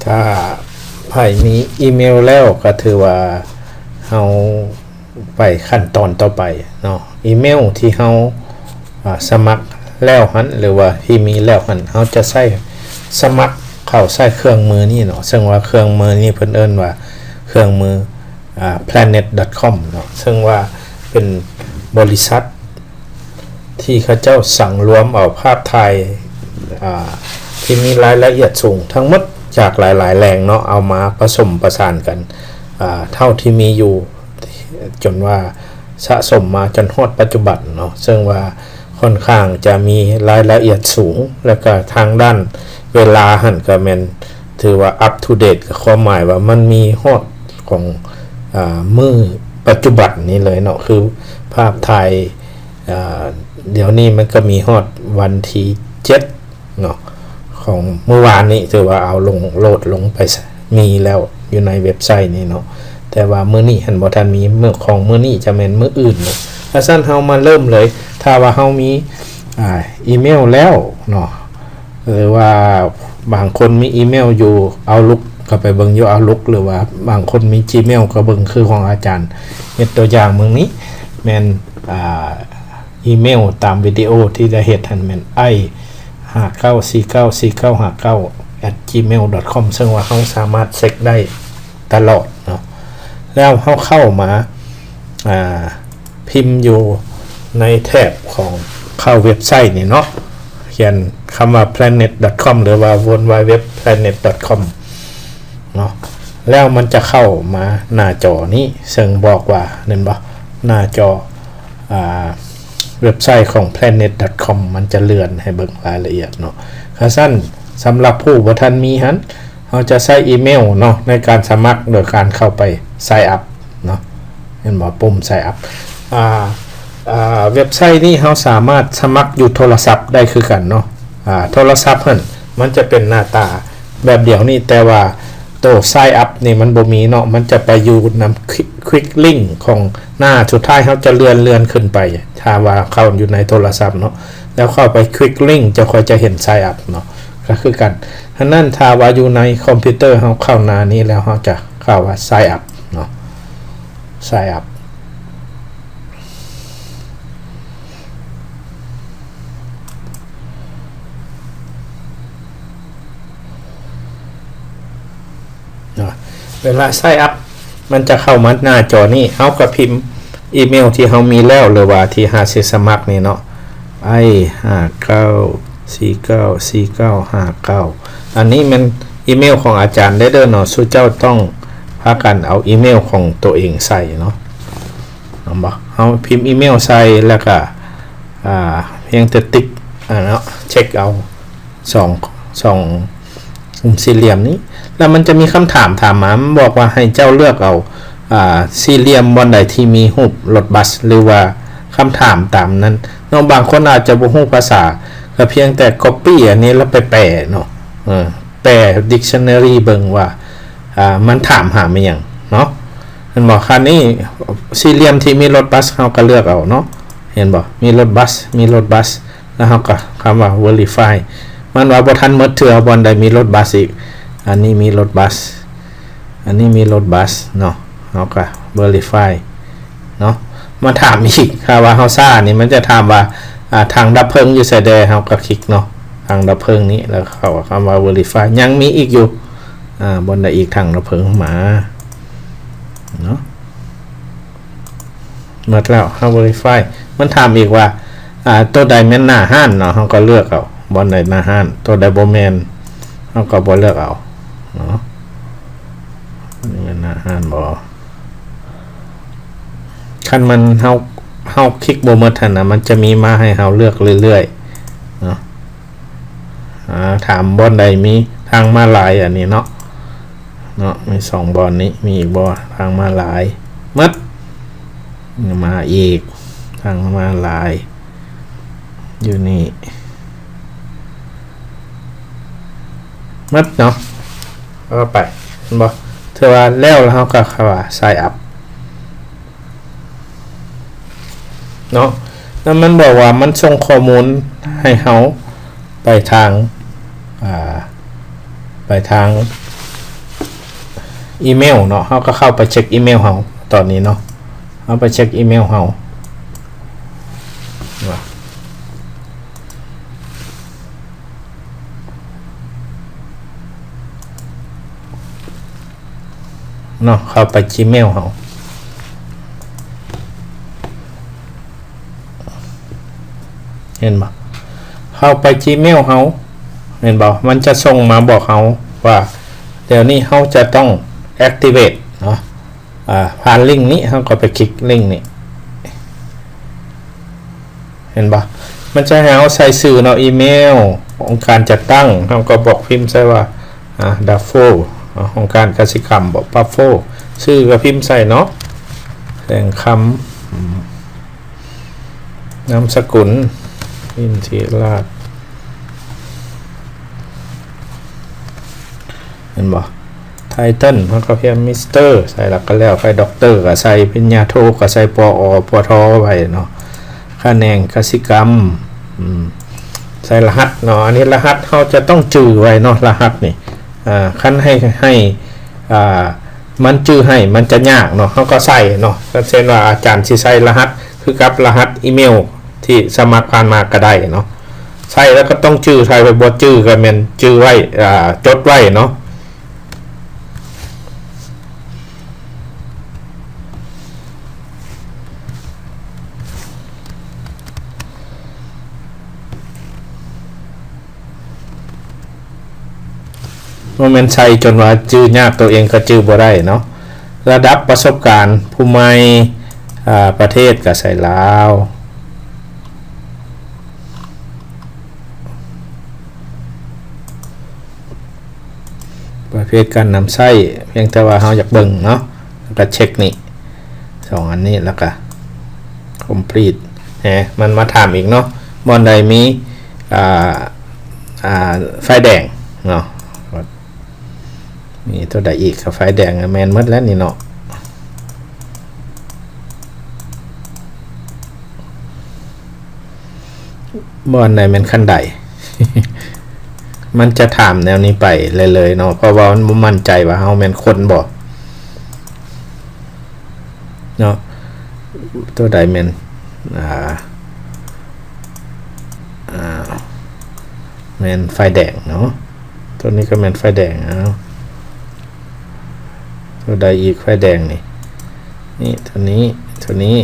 ຖ້າໃຜມີອີເມວແລ້ວ ກໍຖືວ່າເຮົາໄປຂັ້ນຕອນຕໍ່ໄປເນາະ. ອີເມວທີ່ເຮົາ ອາ ສະໝັກແລ້ວຫັ້ນ ຫຼືວ່າທີ່ມີແລ້ວຫັ້ນ ເຮົາຈະໃຊ້ສະໝັກເຂົ້າໃສ່ເຄື່ອງມືນີ້ເນາະ, ເຊິ່ງວ່າເຄື່ອງມືນີ້ເພິ່ນເອີ້ນວ່າເຄື່ອງມື ອາ planet.com ເນາະ, ເຊິ່ງວ່າເປັນບໍລິສັດ ທີ່ເຂົາເຈົ້າສັງລວມເອົາພາບຖ່າຍ ອາ ທີ່ມີລາຍລະອຽດສູງທັງໝົດຈາກຫຼາຍໆແຫຼ່ງເນາະ, ເອົາມາປະສົມປະສານກັນ ອາ ເທົ່າທີ່ມີຢູ່ ຈົນວ່າສະສົມມາຈົນຮອດປັດຈຸບັນເນາະ, ເຊິ່ງວ່າຂ້ອນຂ້າງຈະມີລາຍລະອຽດສູງ ແລ້ວກະທາງດ້ານເວລາຫັ້ນກະແມ່ນຖືວ່າ up to date ກະຄວາມໝາຍວ່າມັນມີຮອດຂອງ ອາ ມື້ປັດຈຸບັນນີ້ເລີຍເນາະ, ຄືພາບຖ່າຍ ອາ ດຽວນີ້ມັນກໍມີຮອດວັນທີເຈັດເນາະ ຂອງມື້ວານນີ້ ຖືວ່າເອົາລົງ ໂຫຼດລົງໄປ ມີແລ້ວຢູ່ໃນເວັບໄຊນີ້ເນາະ, ແຕ່ວ່າມື້ນີ້ຫັ້ນບໍ່ທັນມີ, ມື້ຂອງມື້ນີ້ຈະແມ່ນມື້ອື່ນເນາະ. ຖ້າຊັ້ນເຮົາມາເລີ່ມເລີຍ, ຖ້າວ່າເຮົາມີ ອາ ອີເມວແລ້ວເນາະ ຫຼືວ່າບາງຄົນມີອີເມວຢູ່ Outlook ກໍໄປເບິ່ງຢູ່ Outlook ຫຼືວ່າບາງຄົນມີ Gmail ກໍເບິ່ງຄືຂອງອາຈານເຮັດຕົວຢ່າງເບິ່ງນີ້ ແມ່ນ ອາ ອີເມວຕາມວິດີໂອທີ່ໄດ້ເຮັດຫັ້ນແມ່ນ ໄອ ຫ້າເກົ້າສີ່ເກົ້າສີ່ເກົ້າຫ້າເກົ້າ ແອັດຈີເມວດອດຄອມ ເຊິ່ງວ່າເຮົາສາມາດເຊັກໄດ້ຕະຫຼອດເນາະ. ແລ້ວເຮົາເຂົ້າມາ ອາ ພິມຢູ່ໃນແຖບຂອງເຂົ້າເວັບໄຊນີ້ເນາະ, ຂຽນຄຳວ່າ planet.com ຫຼືວ່າ www.planet.com ເນາະ, ແລ້ວມັນຈະເຂົ້າມາໜ້າຈໍນີ້ ເຊິ່ງບອກວ່າ ເຫັນບໍ່ ໜ້າຈໍ ອາ ເວັບໄຊຂອງ planet.com ມັນຈະເລື່ອນໃຫ້ເບິ່ງລາຍລະອຽດເນາະ. ຄັນຊັ້ນ ສຳລັບຜູ້ບໍ່ທັນມີຫັ້ນ ເຮົາຈະໃຊ້ອີເມວເນາະ ໃນການສະໝັກໂດຍການເຂົ້າໄປ sign up ເນາະ, ເຫັນບໍ່ ປຸ່ມ sign up. ອາ ອາ ເວັບໄຊນີ້ເຮົາສາມາດສະໝັກຢູ່ໂທລະສັບໄດ້ຄືກັນເນາະ. ອາ ໂທລະສັບຫັ້ນມັນຈະເປັນໜ້າຕາແບບດຽວນີ້ ແຕ່ວ່າໂຕ sign up ນີ້ມັນບໍ່ມີເນາະ, ມັນຈະໄປຢູ່ນຳ quick link ຂອງໜ້າ ສຸດທ້າຍເຮົາຈະເລື່ອນ ເລື່ອນຂຶ້ນໄປ ຖ້າວ່າເຂົ້າຢູ່ໃນໂທລະສັບເນາະ, ແລ້ວເຂົ້າໄປ quick link ເຈົ້າຄ່ອຍຈະເຫັນ sign up ເນາະ ກໍຄືກັນ. ອັນນັ້ນ ຖ້າວ່າຢູ່ໃນຄອມພິວເຕີເຮົາເຂົ້າໜ້ານີ້ແລ້ວ ເຮົາຈະເຂົ້າວ່າ sign up ເນາະ, sign up ເນາະ. ເວລາ sign up ມັນຈະເຂົ້າມາໜ້າຈໍນີ້ ເຮົາກໍພິມອີເມວທີ່ເຮົາມີແລ້ວ ຫຼືວ່າທີ່ເຮົາຊິສະໝັກນີ້ເນາະ, ໄອ ຫ້າເກົ້າສີ່ເກົ້າສີ່ເກົ້າຫ້າເກົ້າ. ອັນນີ້ແມ່ນອີເມວຂອງອາຈານເດີເນາະ, ສູ່ເຈົ້າຕ້ອງພາກັນເອົາອີເມວຂອງໂຕເອງໃສ່ເນາະ, ເຫັນບໍ່? ເຮົາພິມອີເມວໃສ່ ແລ້ວກໍ ອາ ພຽງແຕ່ຕິກ ອາ ເນາະ ເຊັກເອົາ ສອງ ສອງ ກຸ່ມສີ່ຫຼ່ຽມນີ້ ແລ້ວມັນຈະມີຄຳຖາມຖາມມາ, ມັນບອກວ່າໃຫ້ເຈົ້າເລືອກເອົາ ອາ ສີ່ຫຼ່ຽມບ່ອນໃດທີ່ມີຮູບລົດບັສ ຫຼືວ່າຄຳຖາມຕາມນັ້ນເນາະ. ບາງຄົນອາດຈະບໍ່ຮູ້ພາສາ ກໍພຽງແຕ່ copy ອັນນີ້ແລ້ວໄປແປເນາະ, ເອີ ແປ dictionary ເບິ່ງວ່າ ອາ ມັນຖາມຫາແມ່ນຫຍັງເນາະ. ເຫັນບໍ່? ຄັນນີ້ສີ່ຫຼ່ຽມທີ່ມີລົດບັສ ເຮົາກໍເລືອກເອົາເນາະ, ເຫັນບໍ່? ມີລົດບັສ ມີລົດບັສ ແລ້ວເຮົາກໍຄຳວ່າ verify ມັນວ່າບໍ່ທັນໝົດເທື່ອ ບ່ອນໃດມີລົດບັສອີກ. ອັນນີ້ມີລົດບັສ ອັນນີ້ມີລົດບັສເນາະ, ເຮົາກໍ verify ເນາະ. ມາຖາມອີກ ຖ້າວ່າເຮົາຊ້ານີ້ ມັນຈະຖາມວ່າ ອາ ຖັງດັບເພີງຢູ່ໃສແດ່? ເຮົາກໍຄລິກເນາະ ຖັງດັບເພີງນີ້ ແລ້ວເຂົ້າຄຳວ່າ verify ຍັງມີອີກຢູ່ ອາ ບ່ອນໃດອີກ? ຖັງດັບເພີງ ມາເນາະ. ໝົດແລ້ວ ເຮົາ verify ມັນຖາມອີກວ່າ ອາ ໂຕໃດແມ່ນໜ້າຮ້ານເນາະ, ເຮົາກໍເລືອກເອົາບ່ອນໃດໜ້າຮ້ານ, ໂຕໃດບໍ່ແມ່ນ ເຮົາກໍບໍ່ເລືອກເອົາເນາະ. ນີ້ແມ່ນໜ້າຮ້ານບໍ່? ຄັນມັນ ເຮົາ ເຮົາຄລິກບໍ່ໝົດຫັ້ນນະ ມັນຈະມີມາໃຫ້ເຮົາເລືອກເລື້ອຍໆເນາະ. ອາ ຖາມບ່ອນໃດມີທາງມ້າລາຍ ອັນນີ້ເນາະ ເນາະ ມີສອງບ່ອນນີ້ ມີອີກບໍ່? ທາງມ້າລາຍ ໝົດ. ມາອີກ ທາງມ້າລາຍ ຢູ່ນີ້ ໝົດເນາະ. ເອົາໄປ ເຫັນບໍ່? ຖືວ່າແລ້ວ ແລ້ວເຮົາກໍເຂົ້າວ່າ sign up ເນາະ. ແລ້ວມັນບອກວ່າມັນສົ່ງຂໍ້ມູນໃຫ້ເຮົາໄປທາງ ອາ ໄປທາງ ອີເມວເນາະ, ເຮົາກໍເຂົ້າໄປເຊັກອີເມວເຮົາຕອນນີ້ເນາະ, ເຮົາໄປເຊັກອີເມວເຮົາ ເນາະ, ເຂົ້າໄປ Gmail ເຮົາ ເຫັນບໍ່? ເຂົ້າໄປ Gmail ເຮົາ ເຫັນບໍ່? ມັນຈະສົ່ງມາບອກເຮົາວ່າ ດຽວນີ້ເຮົາຈະຕ້ອງ activate ເນາະ, ອາ ຜ່ານລິ້ງນີ້ ເຮົາກໍໄປຄລິກລິ້ງນີ້ ເຫັນບໍ່? ມັນຈະໃຫ້ເຮົາໃສ່ຊື່ເນາະ, ອີເມວ, ອົງການຈັດຕັ້ງ ເຮົາກໍບອກພິມໃສ່ວ່າ ອາ Dafo ອາ ອົງການກະສິກຳບໍ Dafo, ຊື່ກໍພິມໃສ່ເນາະ, ແສງຄຳ ອາ ນາມສະກຸນ ອິນທິລາດ ເຫັນບໍ່? Title ເຮົາກໍພຽງ Mister ໃສ່ແລ້ວກໍແລ້ວໄປ, Doctor ກໍໃສ່, ປະລິນຍາໂທກໍໃສ່ ປອ ປທ ໄວ້ເນາະ, ຂະແໜງກະສິກຳ ອາ ໃສ່ລະຫັດເນາະ, ອັນນີ້ລະຫັດເຮົາຈະຕ້ອງຈື່ໄວ້ເນາະ, ລະຫັດນີ້ ອາ ຄັນໃຫ້ ໃຫ້ ອາ ມັນຈື່ໃຫ້ມັນຈະຍາກເນາະ, ເຮົາກໍໃສ່ເນາະ, ເຊັ່ນວ່າອາຈານຊິໃສ່ລະຫັດຄືກັບລະຫັດອີເມວທີ່ສະໝັກຜ່ານມາກໍໄດ້ເນາະ, ໃສ່ແລ້ວກໍຕ້ອງຈື່, ໃສ່ໄວ້ບໍ່ຈື່ກໍແມ່ນຈື່ໄວ້ ອາ ຈົດໄວ້ເນາະ. ບໍ່ແມ່ນໃສ່ຈົນວ່າຈື່ຍາກ, ໂຕເອງກໍຈື່ບໍ່ໄດ້ເນາະ. ລະດັບປະສົບການຜູ້ໃໝ່, ອາ ປະເທດກໍໃສ່ລາວ, ປະເພດການນຳໃຊ້, ພຽງແຕ່ວ່າເຮົາຢາກເບິ່ງເນາະ, ແລ້ວກໍເຊັກນີ້ ສອງອັນນີ້ ແລ້ວກໍ complete ແຮະ, ມັນມາຖາມອີກເນາະ, ບ່ອນໃດມີ ອາ ອາ ໄຟແດງເນາະ, ມີຕົວໃດອີກ ກໍໄຟແດງ ແມ່ນໝົດແລ້ວນີ້ເນາະ. ບໍ່ ອັນໃດແມ່ນຂັ້ນໃດ? ມັນຈະຖາມແນວນີ້ໄປເລື້ອຍໆເນາະ, ເພາະວ່າມັນບໍ່ໝັ້ນໃຈວ່າເຮົາແມ່ນຄົນບໍ່ເນາະ. ຕົວໃດແມ່ນ ອາ ອາ ແມ່ນໄຟແດງເນາະ, ຕົວນີ້ກໍແມ່ນໄຟແດງ. ເອົາ ຕົວໃດອີກໄຟແດງນີ້? ນີ້ ຕົວນີ້ ຕົວນີ້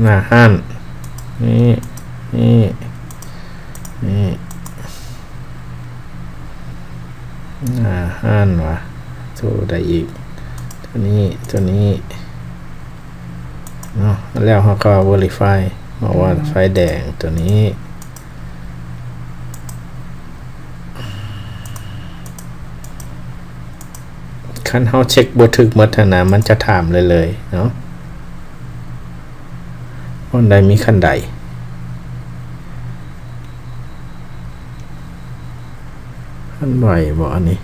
ໜ້າຮ້ານ ນີ້ ນີ້ ນີ້ ໜ້າຮ້ານຫວາ? ໂຕໃດອີກ? ໂຕນີ້ ໂຕນີ້ເນາະ, ແລ້ວເຮົາກໍ verify ເພາະວ່າໄຟແດງໂຕນີ້. ຄັນເຮົາເຊັກບໍ່ຖືກໝົດຫັ້ນນະ ມັນຈະຖາມເລື້ອຍໆເນາະ. ບ່ອນໃດມີຂັ້ນໄດ? ຂັ້ນໄດບໍ່ອັນນີ້?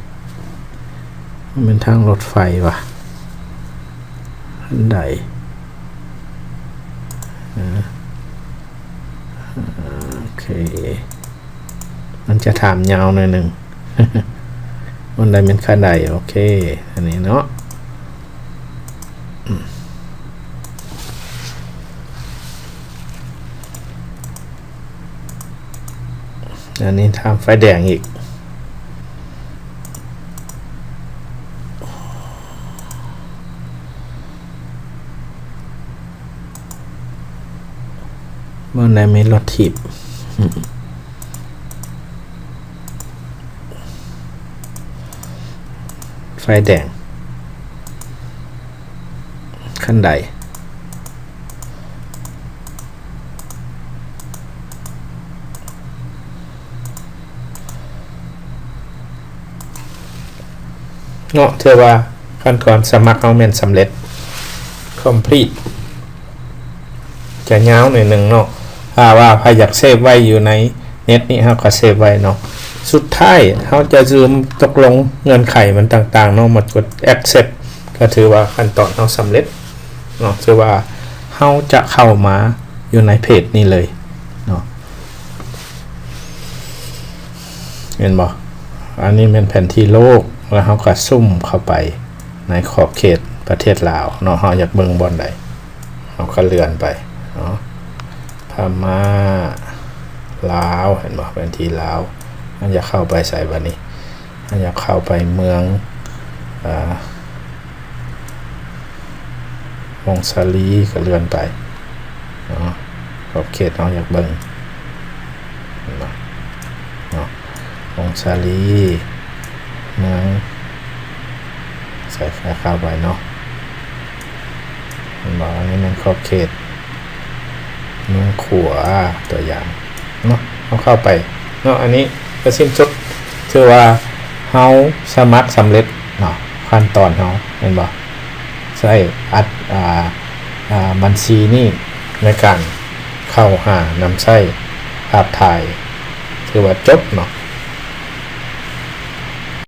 ມັນແມ່ນທາງລົດໄຟຫວາ? ຂັ້ນໄດ ເອີ ໂອເຄ. ມັນຈະຖາມຍາວໜ້ອຍໜຶ່ງ. ມັນໄດ້ແມ່ນຂະໄດ. ໂອເຄ ອັນນີ້ເນາະ. ອືມ ອັນນີ້ຖາມໄຟແດງອີກ. ບ່ອນໃດມີລົດຖີບ ໄຟແດງ ຄັນໃດ ເນາະ. ຖືວ່າຂັ້ນຕອນສະໝັກເຮົາແມ່ນສຳເລັດ complete. ຈະຍາວໜ້ອຍໜຶ່ງເນາະ. ຖ້າວ່າໃຜຢາກເຊບໄວ້ຢູ່ໃນເນັດນີ້ ເຮົາກໍເຊບໄວ້ເນາະ. ສຸດທ້າຍເຮົາຈະລືມຕົກລົງເງື່ອນໄຂມັນຕ່າງໆເນາະ, ມາກົດ accept ກໍຖືວ່າຂັ້ນຕອນເຮົາສຳເລັດເນາະ. ຖືວ່າເຮົາຈະເຂົ້າມາຢູ່ໃນເພຈນີ້ເລີຍເນາະ. ເຫັນບໍ່? ອັນນີ້ແມ່ນແຜນທີ່ໂລກ ແລ້ວເຮົາກໍຊູມເຂົ້າໄປໃນຂອບເຂດປະເທດລາວເນາະ. ເຮົາຢາກເບິ່ງບ່ອນໃດ ເຮົາກໍເລື່ອນໄປເນາະ. ພະມ້າ ລາວ ເຫັນບໍ່? ແຜນທີ່ລາວ. ເຮົາຢາກເຂົ້າໄປໃສບາດນີ້? ເຮົາຢາກເຂົ້າໄປເມືອງ ເອີ ວົງສາລີ ກໍເລື່ອນໄປເນາະ. ຂອບເຂດເຮົາຢາກເບິ່ງເນາະ ວົງສາລີ ເມືອງ ໃສ່ຂາເຂົ້າໄປເນາະ. ເຫັນບໍ່? ອັນນີ້ແມ່ນຂອບເຂດເມືອງຂວາ ຕົວຢ່າງເນາະ. ເຮົາເຂົ້າໄປເນາະ. ອັນນີ້ກໍສິ້ນສຸດ ຖືວ່າເຮົາສະໝັກສຳເລັດເນາະ ຂັ້ນຕອນເຮົາ ເຫັນບໍ່? ໃຊ້ອັດ ອ່າ ອ່າ ບັນຊີນີ້ໃນການເຂົ້າຫານຳໃຊ້ພາບຖ່າຍ ຖືວ່າຈົບເນາະ.